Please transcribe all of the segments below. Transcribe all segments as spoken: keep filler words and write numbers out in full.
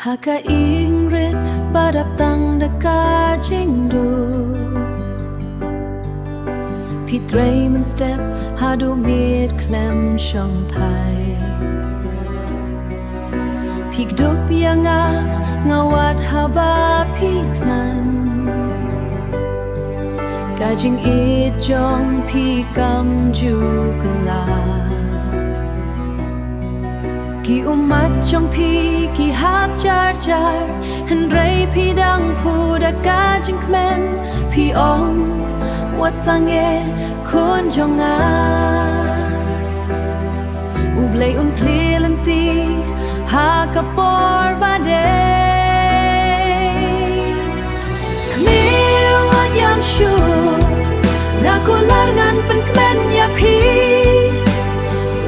Ha ka ïing rit ba dap tang da ka jingduk, phi trei mynstep haduh miet khlem shong thait. Phi kdup ïa nga, nga wad haba phi thngan. Ka jingïeit jong phi kam ju kylla. Ki ummat jong phi ki hap jar jar, hynrei phi dang phuh da ka jingkmen. Phi ong, wat sangeh khun jong nga. U Blei un plie lynti ha ka por ba dei. Kmie, wat ïam shuh, nga kular ngan pynkmen ïa phi.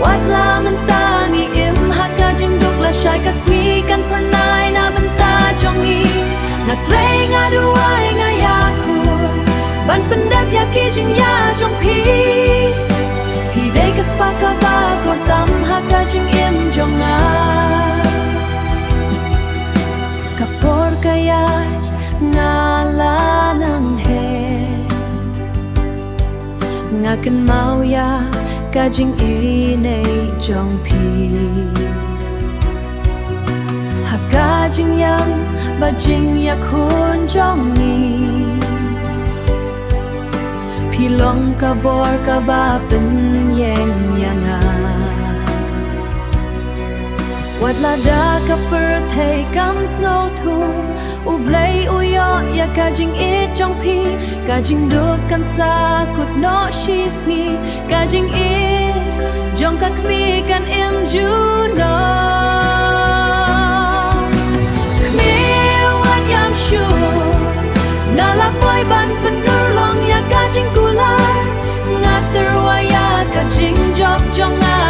Wat la mynta ngi im ha ka jingduk, lashai ka sngi kan phyrnai na bynta jong ngi. Nga trei, nga duwai, nga ïakhun ban pyndep ïa ki jingïa jong phi. Phi dei ka spah kaba kordor tam ha ka jingim jong nga. Ka por ka ïaid, nga la nang heh. Nga kynmaw ïa ka jingïeit jong phi. Ha ka jingïam bad jingïakhun jong ngi, phi long ka bor kaba pynïeng ïa nga. Wat lada ka pyrthei kam sngewthuh, U Blei u ïoh ïa ka jingïeit jong phi. Ka jingduk kan sa kut noh shi sngi, ka jingïeit jong ka kmie kan im junom. Kmie, wat ïam shuh, nga la poi ban pynurlong ïa ka jingkular. Nga tyrwa ïa ka jingjop jong nga